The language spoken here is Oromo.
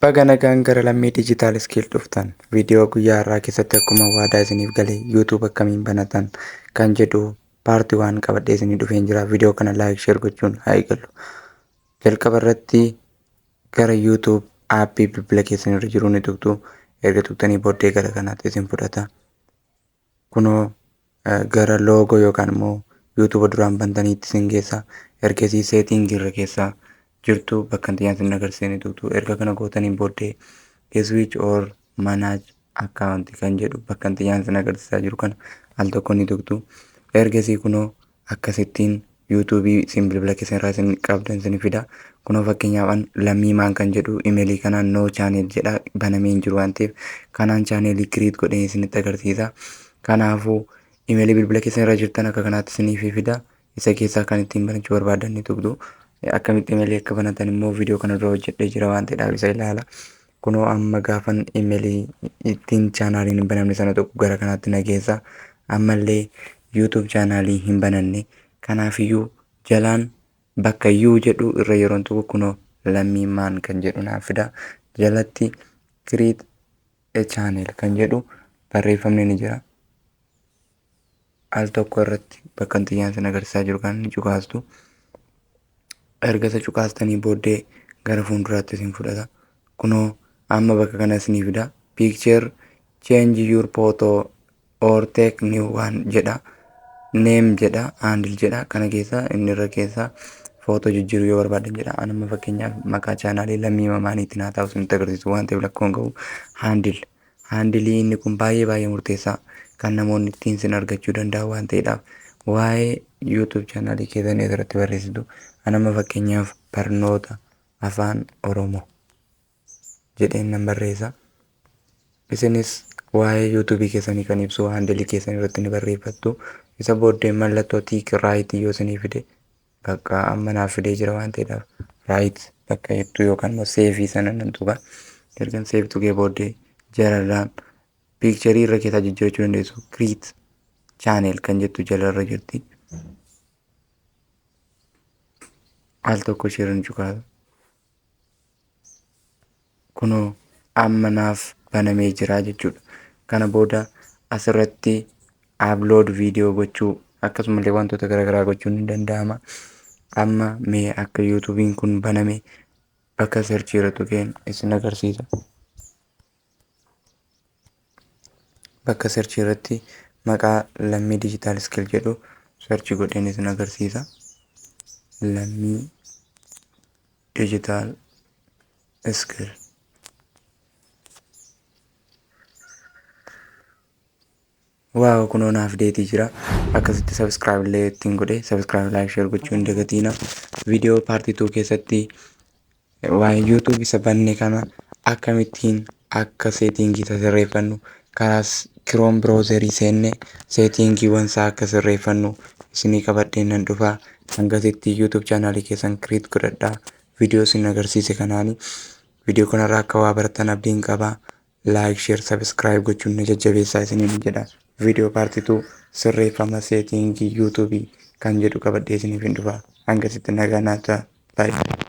Baga nagaan gara Lammii Digital Skill dhuftan. Viidiyoo guyyaa har'aa keessatti akkuma waadaa isiniif gale YouTube akkamiin banatan kan jedhu part 1 qabadhee isinii dhufeen jira. Viidiyoo kana like, share gochuun haa eegallu. Jalqaba irratti gara YouTube aappii bilbila keessan irra jiru ni tuqxu. Erga tuqxanii booddee gara kanaatti isin fudhata. Kunoo gara loogoo yookaan immoo YouTube duraan bantaniitti isin geessa. Ergasii setting irra keessa jirtu bakka xiyyaan isin agarsiise ni tuqxu. Erga kana gootaniin booddee switch or manage account kan jedhu bakka xiyyaan isin agarsiisaa jiru kana al tokko ni tuqxu. Ergasii kunoo akkasittiin YouTube isin bilbila keessan irraa isin qabdan isin fida. Kunoo fakkeenyaaf an Lammii Maan kan jedhu imeelii kanaan no channel jedha, banamee hin jiru waan ta'eef kanaan chaanelii create godhee isinitti agarsiisa. Kanaafuu imeelii bilbila keessan irra jirtan akka kanaatti isiniif fida. Isa keessaa kan ittiin banachuu barbaadan ni tuqxu. Akkamitti imeelii akka banatan immoo viidiyoo kana dura hojjedhee jira waan ta'eedhaaf isa ilaala. Kunoo amma gaafan imeelii ittiin chaanaaliin hin banamne sana tuqu gara kanaatti na geessa. Ammallee YouTube chaanaalii hin bananne. Kanaafiyyuu jalaan bakka U jedhu irra yeroon tuqu kunoo Lammii Maan kan jedhu naaf fida. Jalatti create a channel kan jedhu barreeffamni ni jira. Al tokko irratti bakka xiyyaan isin agarsiisaa jiru kan ni cuqaastu. Erga isa cuqaastanii booddee gara fuulduraatti isin fudhata. Kunoo amma bakka kana isinii fida. Picture, change your photo or take new one jedha. Name jedha, handle jedha. Kana keessa inni irra keessa footoo jijjiiruu yoo barbaadan jedha. An amma fakkeenyaaf maqaa chaanaalii Lammii Mamaaniitiin haa ta'u isinitti agarsiisu waan ta'eef lakkoon qabu. Handle. Handilii inni kun baay'ee baay'ee murteessaa kan namoonni ittiin isin argachuu danda'an waan ta'eedhaaf waa'ee YouTube chaanaalii keessanii asirratti barreessitu. An amma fakkeenyaaf barnoota afaan Oromoo jedheen nan barreessa. Isinis waa'ee YouTube keessanii kan ibsu handilii keessan irratti ni barreeffattu. Isa booddee mallattoo tick right yoo isinii fide, bakka amma naaf fidee jira waan ta'eedhaaf right bakka jettu yookaan immoo save sana nan tuqa. Ergan save tuqee booddee jalarraan piikcharii irra keessaa jijjiirachuu dandeessu. Create channel kan jettu jalarra jirti. Al tokko isheerra ni cuqaasa. Kunoo amma naaf banamee jira jechuudha. Kana booda asirratti upload viidiyoo gochuu akkasumallee wantoota garaagaraa gochuun ni danda'ama. Amma mee akka YouTube'n kun baname bakka search irra tuqeen isin agarsiisa. Bakka search irratti maqaa Lammii Digital Skill jedhu search godheen isin agarsiisa. Lammii Digital Skill. Waaw, kunoo naaf deetii jira. Akkasitti subscribe illee ittiin godhe, subscribe, like, share gochuu hin dagatiina. Viidiyoo part 2 keessatti waa'ee YouTube isa banne kana akkamittiin akka seetingii isa sirreeffannu, karaa Chrome browserii seenne seetingiiwwan isaa akka sirreeffannu isinii qabadhee nan dhufa. Hangasitti YouTube chaanaalii keessan create godhadhaa. Viidiyoo isin agarsiise kanaani viidiyoo kanarraa akka waa baratan abdiin qaba. Like, share, subscribe gochuun na jajjabeessaa isiniin jedha. Viidiyoo part 2 sirreeffama seetingii YouTube kan jedhu qabadhee isiniif hin dhufa. Hangasitti nagaa naa ta'a. Bye.